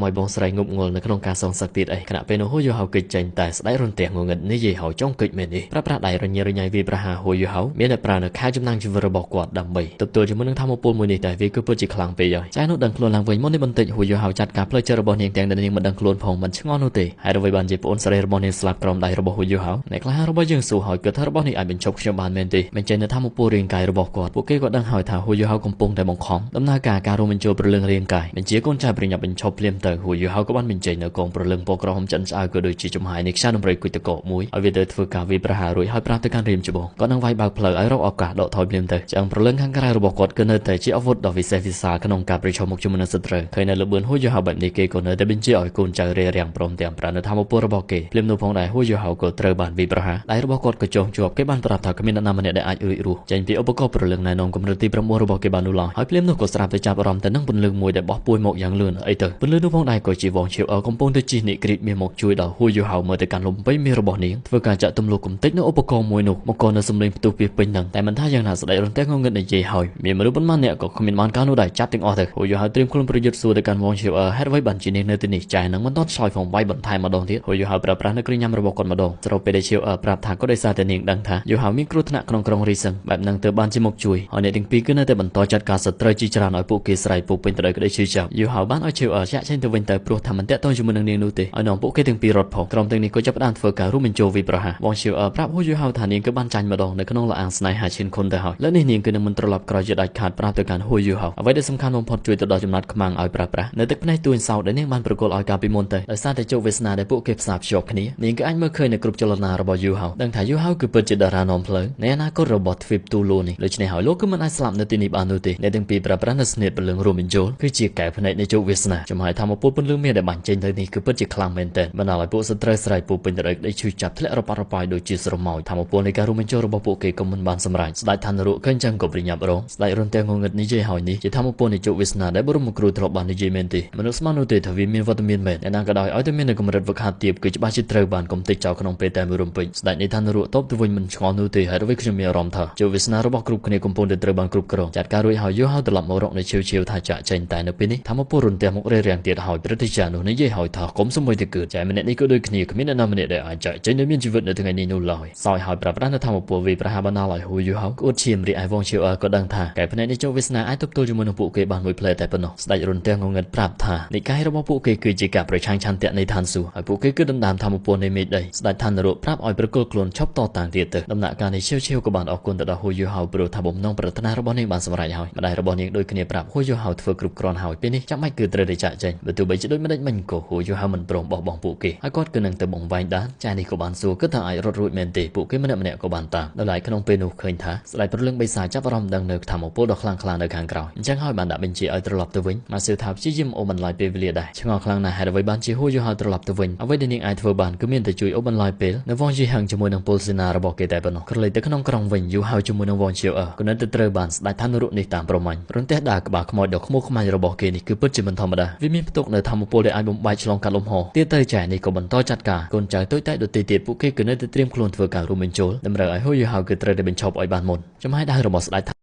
ឲ្យបងស្រីងប់ងល់នៅក្នុងការសងសឹកទៀតអីខណៈពេលនោះហ៊ូយូហៅកិច្ចចេញតែស្ដេចរន្ទះងងឹតនិយាយហើយចង់កិច្ចមែននេះប្រើប្រាស់ដៃរញ៉េរញ៉ៃវាប្រហាហ៊ូយូហៅមានតែប្រើនៅខែចំណាំងជីវិតរបស់គាត់ដើម្បីទទួលជាមួយនឹងធម្មពលមួយនេះតែវាគឺពិតជាខ្លាំងពេកហើយចែនោះដឹងខ្លួនឡើងវិញមុននេះបន្តិចហ៊ូយូហៅចាត់ការផ្លូវចិត្តរបស់នាងទាំងដែលនាងមិនដឹងខ្លួនផងមិនឆ្ងល់នោះទេហើយអ្វីបានជាប្អូនស្រីរបស់នាងស្លាប់ក្រោមដៃរបស់ហ៊ូយូហៅអ្នកខ្លះរបស់យើងសួរហើយគិតថារបស់នេះអាចបញ្ឈប់ខ្ញុំបានមែនទេបញ្ចេញនៅធម្មពលរាងកាយរបស់គាត់ពួកគេក៏ដឹងហើយថាហ៊ូយូហៅកំពុងតែបង្ខំដំណើរការការរួមបញ្ចូលព្រលឹងរាងកាយបញ្ជាកូនចៅប្រញាប់បញ្ឈប់ភ្លាមទៅហ៊ូយូហៅក៏បានបញ្ចេញនៅកងព្រលឹងពណ៌ក្រហមចិនឆ្អៅក៏ដូចជាចំហាយនៃខ្សែដំរីគុជតកមួយឲ្យវាទៅធ្វើការវាប្រហាររួចហើយប្រាប់ទៅកាន់រៀមច្បងគាត់នឹងវាយបើកផ្លូវឲ្យរកឱកាសដកថយភ្លាមទៅឆ្អឹងព្រលឹងខាងក្រៅរបស់គាត់គឺនៅតែជាអាវុធដ៏វិសេសវិសាលក្នុងការប្រឈមមុខជាមួយនឹងសត្រូវឃើញនៅលបឿនហ៊ូយូហៅបែបនេះគេក៏នៅតែបញ្ជាឲ្យកូនចៅរារាំងព្រមទាំងប្រាណនៅធម្មពលរបស់គេភ្លាមនោះផងដែរហ៊ូយូហៅក៏ត្រូវបានវាប្រហារដៃរបស់គាត់ក៏ចងជាប់គេបានប្រាប់ថាគ្មានអ្នកណាម្នាក់ដែលអាចរួចរស់ចេញពីឧបករណ៍ព្រលឹងណែនាំកម្រិតទី9របស់គេបាននោះឡើយហើយភ្លាមនោះក៏ស្រាប់តែចាប់អារម្មណ៍ទៅនឹងពន្លឺមួយដែលបោះពួយមកយ៉ាងលឿនអីទៅពន្លឺនោះផងដែរក៏ជាវងឈៀវអកំពុងតែជិះនិក្រីតមាសមកជួយដល់ហ៊ូយូហៅមើលទៅកាន់លំពេញមាសរបស់នាងធ្វើការចាក់ទម្លុះកំទេចនៅឧបករណ៍មួយនោះមកក៏នៅសំឡេងផ្ទុះពីពេញនឹងតែមិនថាយ៉ាងណាស្ដេចរន្ទះងងឹតនិយាយហើយមានមនុស្សប៉ុន្មានអ្នកក៏គ្មានបានការនោះដែរចាប់ទាំងអស់ទៅហ៊ូយូហៅត្រៀមខ្លួនប្រយុទ្ធសួរទៅកាន់វងឈៀវអហេតុអ្វីបានជានាងនៅទីនេះចាយនឹងមិនទាន់ឆ្លើយផងវាយបន្ថែមម្ដងទៀតហ៊ូយូហៅប្រើប្រាស់នៅគ្រឿងញ៉ាំរបស់គាត់ម្ដងស្របពេលដែលឈៀវអប្រាប់ថាក៏ដោយសារតែនាងដឹងថាយូហៅមានគ្រោះថ្នាក់ក្នុងក្រុងរីសឹងបែបនឹងទើបបានជាមកជួយហើយអ្នកទាំងពីរគឺនៅតែបន្តចាត់ការសត្រូវជាច្រើនឲ្យពួកគេស្រែកពុកពេញទៅដោយក្តីឈឺចាប់យូហៅបានឲ្យឈៀវអចាក់ចេញទៅវិញតែព្រោះថាមិនតាក់ទងជាមួយនឹងនាងនោះទេឲ្យនាំពួកគេទាំងពីររត់ផងក្រុមទាំងនេះក៏ចាប់ផ្ដើមធ្វើការរួមបញ្ចូលវិប្រហាបងឈៀវអប្រាប់ហ៊ូយូហៅថានាងគឺបានចាញ់ម្ដងនៅក្នុងលអាងស្នេហាឈិនខុនទៅហើយលើនេះនាងគឺនឹងមិនត្រឡប់ក្រោយជាដាច់ខាតប្រាប់ទៅកាន់ហ៊ូយូហៅអ្វីដែលសំខាន់បំផុតជួយទៅដល់ចំណាត់ខ្មាំងឲ្យប្រើប្រាស់នៅទឹកភ្នែកទួញសោតដែលនាងបានប្រគល់ឲ្យកាលពីមុនទៅដោយសារតែជោគវាសនាដែលពួកគេផ្សារភ្ជាប់គ្នានាងគឺអាចមើលឃើញនៅគ្រប់ចលនារបស់យូហៅដឹងថាយូហៅគឺពិតជាតារានាំផ្លូវនៃអនាគតរបស់ទ្វីបទូលូនេះដូច្នេះហើយលោកគឺមិនអាចស្លាប់នៅទីនេះបាននោះទេអ្នកទាំងពីរប្រើប្រាស់នៅស្នៀតព្រលឹងរួមបញ្ចូលគឺជាកែវភ្នែកនៃជោគវាសនាចំហាយធម្មពលពន្លឺមាសដែលបាញ់ចេញទៅនេះគឺពិតជាខ្លាំងមែនទែនបណ្ដាលឲ្យពួកសត្រូវស្រែកពូពេញទៅដោយក្តីឈឺចាប់ធ្លាក់រប៉ាត់រប៉ាយដូចជាស្រមោចធម្មពលនៃការរួមបញ្ចូលរបស់ពួកគេក៏មិនបានសម្រេចស្ដេចឋាននរកឃើញចឹងក៏ប្រញាប់រងស្ដេចរន្ទះងងឹតនិយាយហើយនេះជាធម្មពលនៃជោគវាសនាដែលបរមគ្រូធ្លាប់បាននិយាយមែនទេមនុស្សស្មាននោះទេថាវាមានវត្តមានមែនអ្នកណាក៏ដោយឲ្យតែមាននៅកម្រិតវឹកហាត់ទាបគឺច្បាស់ជាត្រូវបានកំទេចចោលក្នុងពេលតែមួយរំពេចស្ដេចនៃឋាននរកតបទៅវិញមិនឆ្ងល់នោះទេហើយអ្វីខ្ញុំមានអារម្មណ៍ថាជោគវាសនារបស់គ្រប់គ្នាកំពុងតែត្រូវបានគ្រប់គ្រងចាត់ការរួចហើយយកហើយត្រឡប់មករកនៅឈៀវឈៀវថាចាក់ចេញតែនៅពេលនេះធម្មពលរន្ទះមករារាំងទៀតហើយព្រឹទ្ធាចារ្យនោះនិយាយហើយថាកុំសម្បីតែកើតចែម្នាក់នេះក៏ដូចគ្នាគ្មានអ្នកណាម្នាក់ដែលអាចចាក់ចេញនៅមានជីវិតនៅថ្ងៃនេះនោះឡើយសោយហើយប្រាប់ប្រាស់នៅធម្មពលវាប្រហាបណ្ដាលឲ្យហ៊ូយូហៅក្អួតឈាមរីឯវងឈៀវអក៏ដឹងថាកែភ្នែកនេះជោគវាសនាអាចទប់ទល់ជាមួយនឹងពួកគេបានមួយផ្លែតែប៉ុណ្ណោះស្ដេចរន្ទះងងឹតប្រាប់ថានិកាយរបស់ពួកគេគឺជាការប្រឆាំងឆន្ទៈនៃឋានសួគ៌ហើយពួកគេគឺដណ្ដើមធម្មពលនៃមេឃដីស្ដេចឋាននរកប្រាប់ឲ្យប្រគល់ខ្លួនឈប់តតាំងទៀតទៅដំណាក់កាលនេះឈៀវឈៀវក៏បានអរគុណទៅដល់ហ៊ូយូហៅព្រោះថាបំណងប្រាថ្នារបស់នាងបានសម្រេចហើយម្ដាយរបស់នាងដូចគ្នាប្រាប់ហ៊ូយូហៅធ្វើគ្រប់គ្រាន់ហើយពេលនេះចាំបាច់គឺត្រូវតែចាក់ចេញបើទោះបីជាដូចម្ដេចមិញក៏ហ៊ូយូហៅមិនព្រមបោះបង់ពួកគេហើយគាត់គឺនឹងទៅបង្វែងដានចានេះក៏បានសួរគិតថាអាចរត់រួចមែនទេពួកគេម្នាក់ម្នាក់ក៏បានតាមដល់ហើយក្នុងពេលនោះឃើញថាស្ដេចព្រលឹងបិសាចចាប់អារម្មណ៍ដឹងនៅធម្មពលដ៏ខ្លាំងក្លានៅខាងក្រោយអញ្ចឹងហើយបានដាក់បញ្ជាឲ្យត្រឡប់ទៅវិញម៉ាស៊ឺថាព្យាយាមអូបន្លាយពេលវេលាដែរឆ្ងល់ខ្លាំងណាស់ហេតុអ្វីបានជាហ៊ូយូហៅត្រឡប់ទៅវិញអ្វីដែលនាងអាចធ្វើបានគឺមានតែជួយអូបន្លាយពេលនៅវងយីហឹងជាមួយនឹងពលសេនារបស់គេតែប៉ុណ្ណោះក្រឡេកទៅក្នុងក្រុងវិញយូហៅជាមួយនឹងវងជាវអក៏នៅតែត្រូវបានស្ដេចឋាននរកនេះតាមប្រមាញ់រន្ទះដាក្បាលខ្មោចដ៏ខ្មោះខ្មាញ់របស់គេនេះគឺពិតជាមិនធម្មតាវាមានផ្ទុកនៅធម្មពលដែលអាចបំបែកឆ្លងកាត់លំហទៀតទៅចែនេះក៏បន្តចាត់ការកូនចៅតូចតាចដទៃទៀតពួកគេគឺនៅតែត្រៀមខ្លួនធ្វើការរួមបញ្ចូលតម្រូវឲ្យហ៊ូយូហៅគឺត្រូវតែបញ្ឈប់ឲ្យបានមុនចំហាយដៅរបស់ស្ដេច